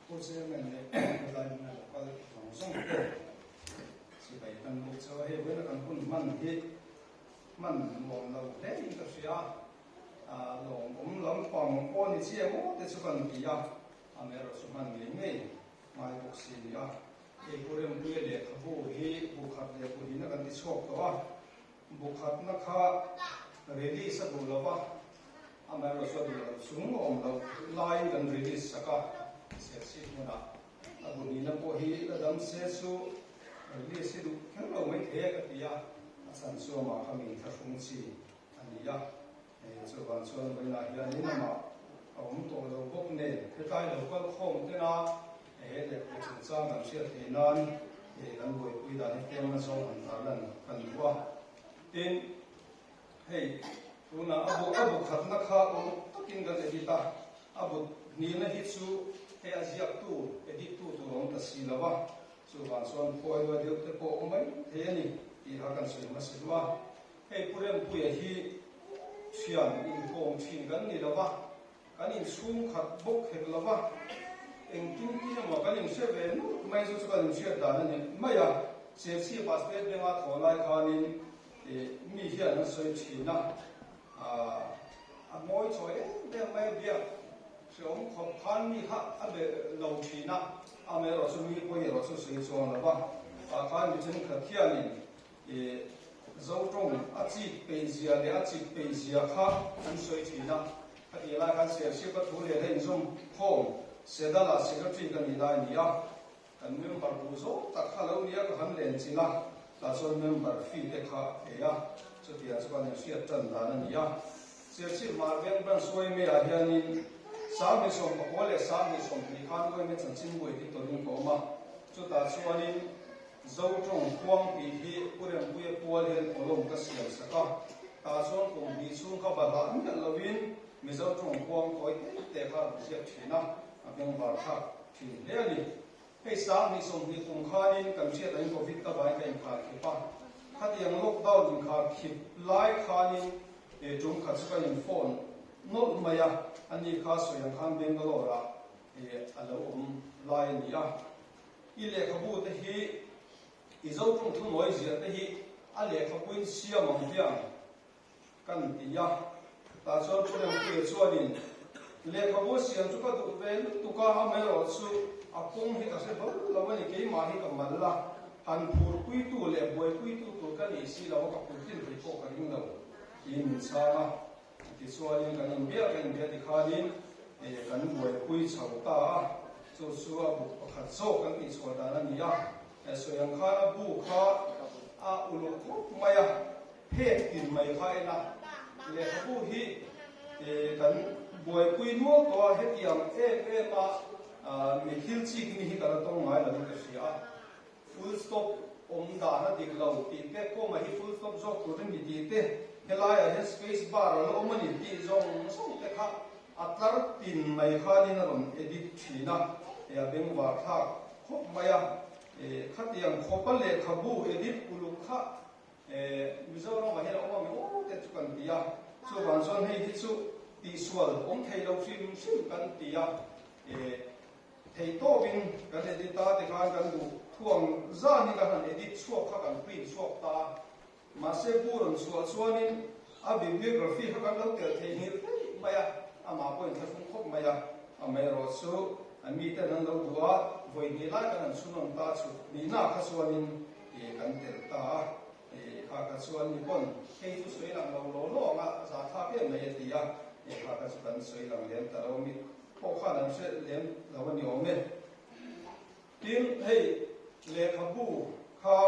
Pu Chairman leh helai hmuna lo kal zawng zawng te chibai kan bawk chauh a, hei vawiina kan hun hman hi hman nuam lo hle in ka hria a, lawmawm lampang pawh ni chiah maw te chu kan ti a, amaherawh chu hman ngei ngei ngai bawk si a ni a, hei Pu Rempuia lehkhabu hi bu khat leh bu hnihna kan ti chhuak tawh a, Bu khatna kha release a duh lo va, amaherawhchu a duh loh chung a awm loh laiin kan release sak a, Serchhip hmunah a bu hnihna pawh hi la dam se chu release hi duh kher lo mai thei e ka ti a, a chhan chu amah kha min thlahrung chi a ni a. Chuvang chuan vawiinah hianin amah a awm tawh lo bawk nen hetlai lo kal khawm tena he lehkhabu chungchang kan hriat theih nan kan buaipui dan hi tlem zawng han tarlan kan duh a. Tin, hei tunah a bu a bu khatna kha uluk takin kan edit a, a bu hnihna hi chu hei a ziaktu edit tu tur awm ta si lo a, chuvang chuan phawi luai deuh te pawh awm mai thei a ni tih kha kan sawi hmasa duh a. Hei Pu Rempuia hi thian inkawm thin kan ni lo va, kan inchhungkhat bawk hek lo va, engtin tin emaw kan inhre ve nawlh mai chu chu kan inhriat dan a ni mai a. Serchhip ah State Bank a thawh lai khanin mi hian an sawi thin a, a ngawi chawi em em mai a biak hreawm khawp khan mi kha a be lo thin a, amaherawhchu mi pawi erawh chu sawi chuang lo va, tah khan mi thenkhat hianin I Zotawng a chik peih zia leh a chik peih zia kha an sawi thin a, khatih lai khan Serchhip a thu leh a inzawm khawm Sedala Secretary ka nih lai a ni a, kan member duh zawng tak kha lo nia ka han len chilh a, tah chuan member fee te kha a pe a, chutiang chu kan inhriat tan dan a ni a. Serchhip Hmar Veng Branch Uaime-ah hianin 1909 leh 1920 khan Uaime chanchin buai editor-in ka awm a, chutah chuanin Zotawng Khuang tih hi Pu Rempuia pual hian column ka siam sak a, tah chuan kum hnih chhung kha bahlah miah loin Mizo tawng khuang tawi te te kha a rawn ziak thin a, a bengvar thlak thin hle a ni. Hei 2020 kum khanin kan hriat angin Covid ka vain ka inkhar khip a, khatiang lockdown inkhar khip lai khanin tum khat chu ka in phone nawlh mai a, ani kha sawi ang khan Bangalore ah a lo awm lai a ni a. I lehkhabu te hi i Zotawng thunawi ziah te hi a lehkhabuin siam ang hian kan ti a. Tah chuan Pu Rempuia chuanin lehkhabu siam chu ka duh ve lutuk a, amaherawh chu a kawng hi ka hre hlawl lo a ni, keimah hi ka mal a, han phurpuitu leh buaipuitu tur ka nih si lo a, ka phurtlin thei pawh ka ring lo tiin min chhang a. Tichuanin kan inbiak a inbia tikhanin kan buaipui chho ta a, chu chu a buk pakhat zawk kan tihchhuah dan a ni a. Sawi ang khan a bu kha a uluk khawp mai a, phek tin mai kha en a, lehkhabu hi kan buaipui nual tawh a, hetiang em em a mi thil chik mi hi ka la tawng ngai lovin ka hria a. Full stop awm dan a dik lo tih te, comma hi full stop zawk turin mi tih te, helaiah hian space bar a la awm a ni tih zawng zawng te kha a tlar tin mai khanin a rawn edit thin a, a bengvar thlak khawp mai a. Khatiang khawpa lehkhabu edit uluk kha Mizoramah hian a awm ang aw te chu kan ti a, chuvang chuan hei hi chu tihsual awm thei lo hrim hrim kan ti a. Theihtawpin kan edit a, tikhan kan duh thuang zan hi kan han edit chhuak kha kan print chhuak ta a, mahse bu rawn chhuah chuanin a bibliography kha kan lo tel thei nghilh daih mai a, amah pawhin thlahrung khawp mai a, amaherawh chu an miten an lo duh a, vawi hnih lai kan han chhunawm ta chhut hnihna kha chuanin kan tel ta a, kha kha chuan mi pawn hei chu sawi lang lo law law anga zahthlak em mai a ti a, kha kha chu kan sawi lang lem ta lo mi. Pawh khan an hre lem lo a ni awm e. Tin, hei lehkhabu kha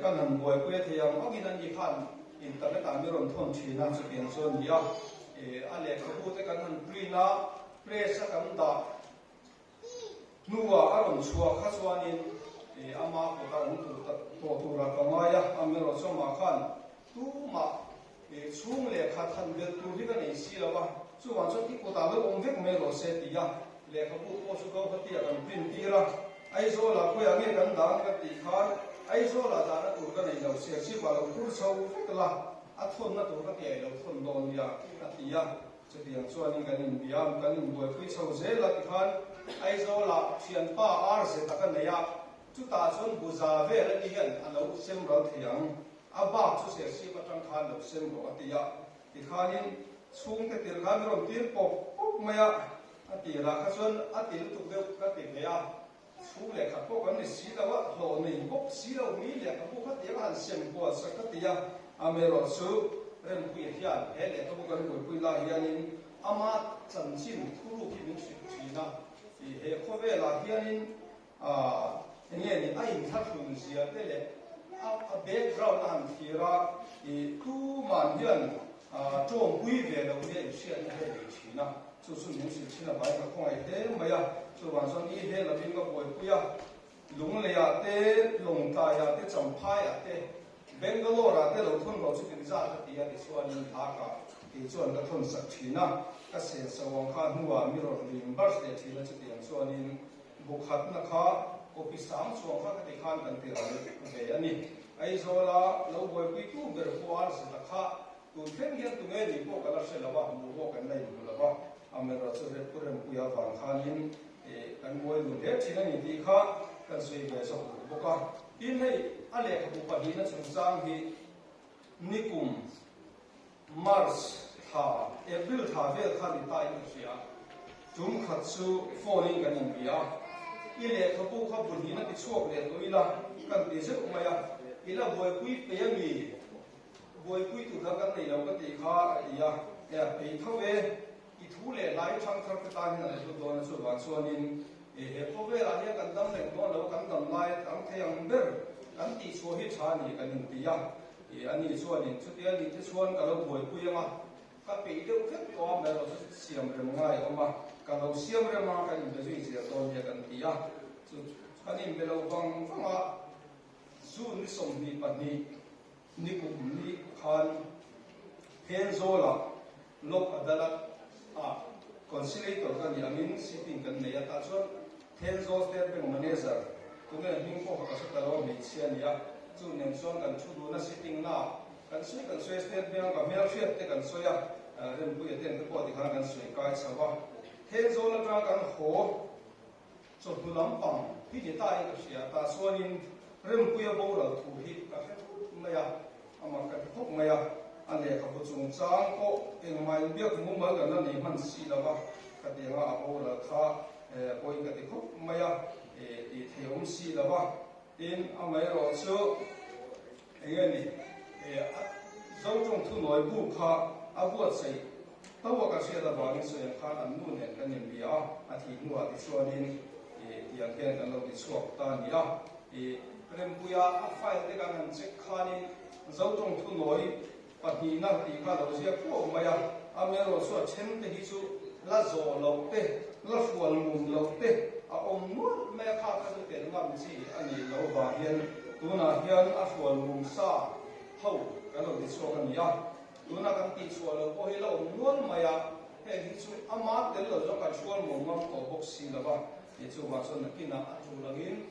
kan han buaipui a thei ang angin an ni khan internet ah mi rawn thawn thin a, chutiang chu a ni a. A lehkhabu te kan han print a, press a kan dah hnuah a rawn chhuah kha chuanin ama kut a awm tur tawh turah ka ngai a, amaherawhchu amah khan Tumah chhung leh khat han belh tur hi ka nei si lo a, chuvang chuan i kutah lo awm vek mai rawh se ti a, lehkhabu pawh chu Guwahati-ah kan print tir a, Aizawl-ah khawiah nge kan dan ka tih khan Aizawl-ah dahna tur ka nei lo, Serchhip-ah lo phur chho vek la, a thawnna tur ka tiai lo thawn dawn nia a ti a, chutiang chuanin kan inbiam, kan inbuaipui chho zel a tikhan. Aizawlah thianpa RZ a ka nei a, chutah chuan buza vel ani hian a lo sem ral thei ang, a bak chu Serchhip atang khan lo sem rawh a ti a. Tikhanin chhungte tir khan rawn tir pawp pawp mai a, a tirah kha chuan a ti lutuk deuh ka ti ve a. Chhung lehkhat pawh kan ni si lo a, hlawh nei bawk si lo mi lehkhabu kha tiang a han sem kual sak ka ti a, amaherawhchu Rempuia hian he lehkhabu kan buaipui lai hianin ama chanchin thuruk hi min hrilh thin a, ih he khawvelah hianin aah enge ni a inthlahrun zia te leh a a background a han thlir a, ih tuman hian aah tawngpui ve lo nia inhriatna hi a nei thin a. Chu chu min hrilh thin a vai ka khawngaih hle mai a, chuvang chuan i he lovin ka buaipui a, Lungleiah te, Lawngtlaiah te, Champhaiah te, Bangalore-ah te lo thawn rawh chu tin zat a ti a tichuanin Dhaka kei chuan ka thawn sak thin a, ka senso ang kha hnuah mi rawn reimburse leh thin a chutiang chuanin bu khatna kha copy sang chuang kha ka ti khan kan ti ral ve a ni. Aizawla lo buaipuitu ber pawh Arzeta kha Tun thleng hian tunge nih pawh ka la hre lo a, hmuh pawh kan la inhmu lo a, amaherawh chu Pu Rempuia vang khanin kan ngawi dun hle thin a ni tih kha kan sawi ve zawk duh bawk a. Tin, hei a lehkhabu pahnihna chungchang hi nikum March thla, April thla vel kha ni ta in ka hria. Tum khat chu phone in kan inbia a, i lehkhabu kha bu hnihna ti chhuak leh tawh ila kan ti zeuh mai a, i la buaipui pei a mi? Buaipui tur dang kan nei lo ka tih kha a ti a, e ei tho e, i thu leh hlai thang thar te tan hian a hlut dawn a, chuvang chuanin e he khawvelah hian kan dam reng dawn lo, kan dam lai ang thei ang ber kan tih chhuah hi tha a ni kan inti a, e ani chuanin chutia nih te chuan ka lo buaipui ang a, ka peih deuh vek tawh a, amaherawh chu siam rem ngai a awm a, ka lo siam rem a, kan inbe zui zel dawn nia kan ti a, chu kan inbe lo vang vang a, June ni 22. Nikum ni khan Thenzawlah Lok Adalat ah Conciliator ka nih angin sitting kan nei a, tah chuan Thenzawl State Bank Manager tunge hming pawh kha ka hre ta lo a, hmeichhia a ni a, chu nen chuan kan thu dun a sitting na kan sawi kan sawi a, State Bank a ka hmelhriat te kan sawi a, Rempuia ten te pawh tikhan kan sawi kai chho a, Thenzawl atanga kan haw. Chawhnu lampang hi ni ta in ka hria, tah chuanin Rempuia boral thu hi ka hre thut mai a, amah ka ti khawp mai a, a lehkhabu chungchang pawh engmah inbiak mumal kan la nei hman si lo a, ka ti anga a boral kha pawi ka ti khawp mai a, tih thei awm si lo a, tin amaherawh chu Enge ni? A Zotawng thunawi bu kha a buatsaih to a ka hriat avangin sawi ang khan an nu nen kan inbia a, a thih hnuah tichuanin tiang hian kan lo tichhuak ta a ni a. Rempuia a file te kan han check khanin Zotawng thunawi pahnihna tih kha lo ziak huau mai a, amaherawh chu a then te hi chu la zawh loh te, la hrual mum loh te a awm nual mai a, kha kha chu tel ngam chi a nih loh vang hian tunah hian a hrual mum sa ho kan lo ti chhuak a ni a, tuna kan tih chhuah loh pawh hi la awm nual mai a, heng hi chu ama tel lo zawng kan hrual mum ngam tawh bawk si lo va, chuvang chuan nakinah a tul angin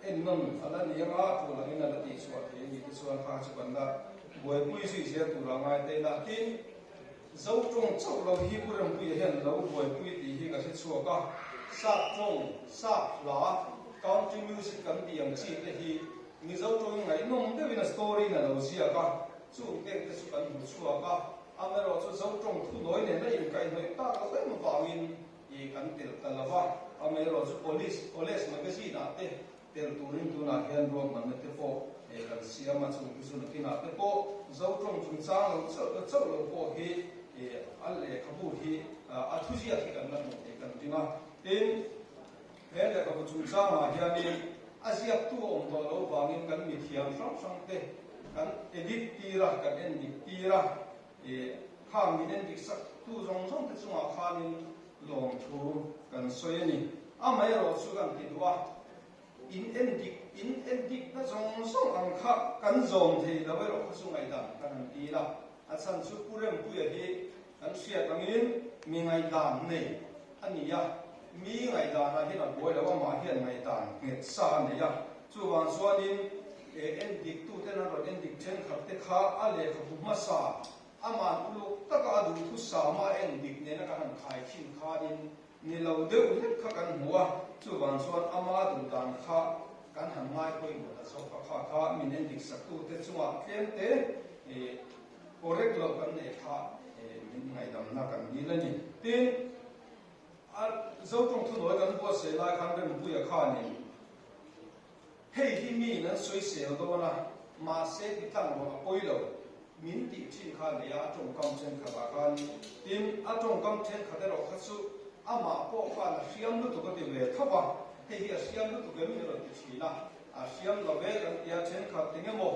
Ennawn a la ni anga a tul angin a la tihchhuah thei a ni te chuan kha chu kan la buaipui zui zel tur a ngai ta ila. Tin, Zo tawng chauh lo hi Pu Rempuia hian lo buaipui tih hi ka hre chhuak a, Sap tawng, Sap hla, country music kan tih ang chi te hi Mizo tawngin ngaihnawm deuhin a story in a lo ziak a, chung teng te chu kan hmu chhuak a, amaherawhchu Zo tawng thunawi nen a inkaihhnawih tak loh em vangin I kan tel ta lo va, amaherawh chu Police College Magazine ah te tel turin tunah hian ruahmanna te pawh kan siam a, chung chu nakinah te pawh Zotawng chungchang lo chauh chauh lo pawh hi a lehkhabu hi a thuziak hi kan la hmuh theih kan ring a. Tin, he lehkhabu chungchangah hianin a ziaktu a awm tawh loh vangin kan mithiam hrang hrang te kan edit tir a, kan endik tir a. Khang min en dik sak tu zawng zawng te chungah khanin lawmthu kan sawi a ni. Amaherawh chu kan ti duh a, in en dik, in en dikna zawng zawng ang kha kan zawm thei lo erawh kha chu ngaihdan kan han dil a. A chhan chu Pu Rempuia hi kan hriat angin mi ngaihdan nei a ni a, mi ngaihdanah hian a buai lo, amah hian ngaihdan nghet sa a nei a. Chuvang chuanin e en dik tuten an rawn en dik thenkhat te kha a lehkhabu hmasa aman uluk. taka a duhthusama a en dik nena kan han khaikhin khanin ni lo deuh hlek kha kan hmu a, chuvang chuan ama duhdan kha kan han ngai pawimawh ta zawk a, kha kha min en dik saktute chungah tlemte correct loh kan neih kha min ngaihdamna kan dil a ni. Tin, a Zotawng thunawi kan buatsaih lai khan Rempuia khanin Hei hi miin an sawisel dawn a, mahse ti tlang rawh a pawi lo. Min tih thin kha a nei a, a tawngkam thenkhatah khan. Tin, a tawngkam thenkhat erawh kha chu amah pawh khan a hriam lutuk a ti ve tho a, hei hi a hriam lutuk em in rawn ti thin a, a hriam lo ve kan ti a, thenkhat engemaw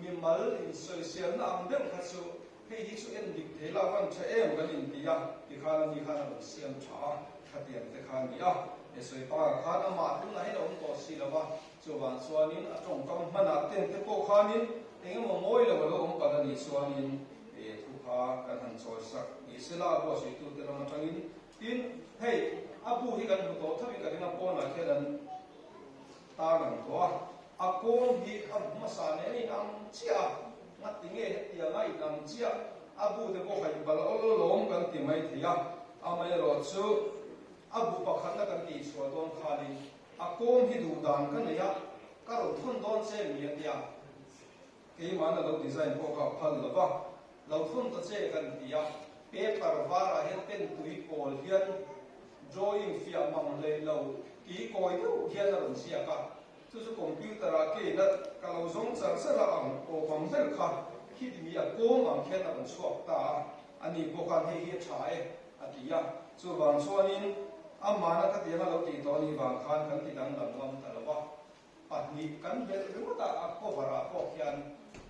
mimal insawiselna ang deuh kha chu Hei hi chu en dik thei la van tha em kan inti a, tikhan ani khan a rawn siam tha a, khatiang te kha a ni a. He sawi pakah khan amah tunah hian a awm tawh si lo va, chuvang chuanin a tawngkam hmanah ten te pawh khanin eng emaw mawi lo a lo awm palh a nih chuanin he thu kha kan han chawi sak ni sela a buatsaitute lam atangin. Tin, hei a bu hi kan hmu tawh tho in ka ring a, pawnah khian an tarlang tawh a, a kawng hi a hmasa nen a inang chiah a, ngati nge hetianga inang chiah a bu te pawh haih bal awl alawm kan ti mai thei a, amaherawhchu a bu pakhatna kan tih chhuah dawn khanin a kawng hi duh dan ka nei a, ka rawn thawn dawn che mi a tia, keimahna lo design pawh kha a phal lo va, lo thawn ta che kan ti a, paper varah hian pen tui pawl hian Drawing fiah mang hlei lo tih kawi deuh hian a rawn ziak a, chu chu computer ah kein a ka lo zawng char char a ang awm ang ber kha khiti mi a kawm ang khian a rawn chhuak ta a, ani pawh khan hei hi a tha e a ti a, chuvang chuanin amahna khatiang a lo tih tawh anih vang khan kan ti danglam ngam ta lo va. 2 kan belh ringawt a, a cover ah pawh khian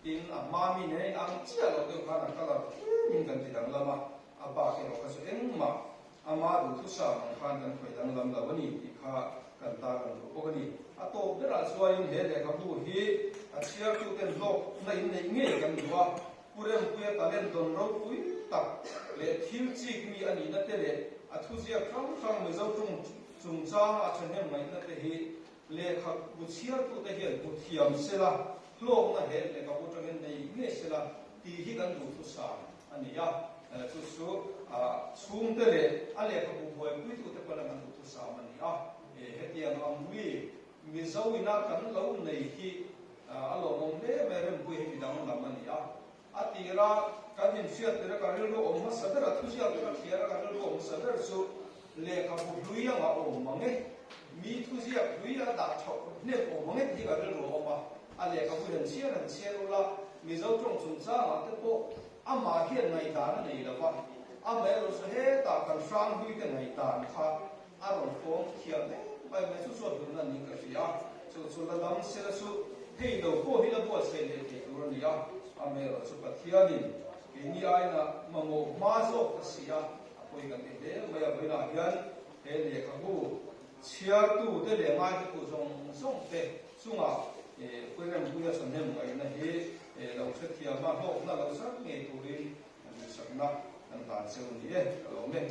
tin a hma mi nen a inang chiah loh deuh khan a colour tlemin kan ti danglam a, a bak erawh kha chu engmah ama duhthusam ang khan kan khawih danglam lo a ni tih kha kan tarlang duh bawk a ni. A tawp berah chuanin he lehkhabu hi a chhiartuten hlawkna inneih ngei kan duh a, Pu Rempuia talent dawn ropui tak leh thil chik mi a nihna te leh a thuziak hrang hrang Mizo ṭawng chungchanga a ṭhahnem ngaihna te hi Lehkhabu chhiartute hian hmu thiam sela, hlawkna he lehkhabu atangin nei ngei sela tih hi kan duhthusam a ni a. Chu chu chhungte leh a lehkhabu buaipuitute pawn an duhthusam a ni a. Hetiang ang mi Mizo ina kan lo nei hi a lawmawm hle mai, Rempuii hi midang lam a ni a. A tira kan inhriat tir a ka rilru awm hmasa ber a, thuziak te ka thliar a ka rilru awm hmasa ber chu lehkhabu hlui anga awm mang e, mi thuziak hlui a dah thauh hnem awm mang e tih hi ka rilru a awm a. A lehkhabu hian chhiar han chhiar ula, Mizo tawng chungchangah te pawh amah hian ngaihdan a nei lo va, amaherawh chu hetah kan hrang hlui te ngaihdan kha A rawn fawm thiam em mai mai chu chuan hlutna niin ka hria a, chu chu la dam sela chu hei lo pawh hi la buatsaih leh thei tur a ni a, amaherawh chu Pathianin keini aina mamawh hma zawk ta si a, a pawi kan ti hle mai a, vawiinah hian he lehkhabu chhiartute leh ngaihtutu zawng zawng te chungah Puirempuia chawhnem ngaihna hi lo hrethiam a, hlawkna lo zar ngei turin duhsakna kan hlan cheu ni e, ka lawm e.